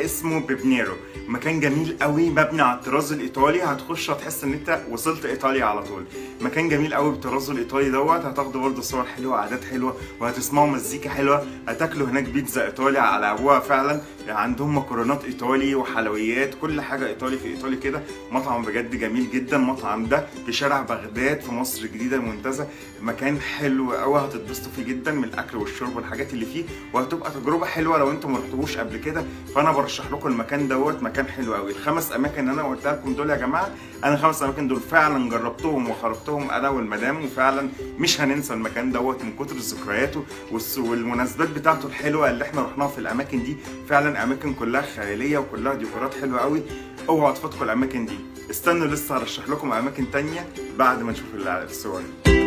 اسمه بيبنيرو. مكان جميل قوي، مبني على الطراز الايطالي. هتخش هتحس ان انت وصلت ايطاليا على طول. مكان جميل قوي بالطراز الايطالي دوت. هتاخدوا برضه صور حلوة، قعدات حلوه، وهتسمعوا مزيكا حلوه. هتاكلوا هناك بيتزا ايطالي على ابوها فعلا. عندهم مكرونات ايطالي وحلويات، كل حاجة ايطالي في ايطالي كده. مطعم بجد جميل جدا. المطعم ده في شارع بغداد في مصر الجديدة المنتزه. مكان حلو قوي، هتتبسطوا فيه جدا من الاكل والشرب والحاجات اللي فيه، وهتبقى تجربه حلوة لو انتم ما رحتوش قبل كده. فانا برشح لكم المكان دوت، مكان حلو قوي. الخمس اماكن اللي انا قلتها لكم دول يا جماعه، انا الخمس اماكن دول فعلا جربتهم وخرجتهم انا والمدام، وفعلا مش هننسى المكان دوت من كتر ذكرياته والمناسبات بتاعته الحلوة اللي احنا رحناها في الاماكن دي. فعلا اماكن كلها خيالية وكلها ديكورات حلوة قوي. اوعوا تفوتكم الاماكن دي. استنوا لسه هرشح لكم اماكن تانية بعد ما نشوف الصور دي.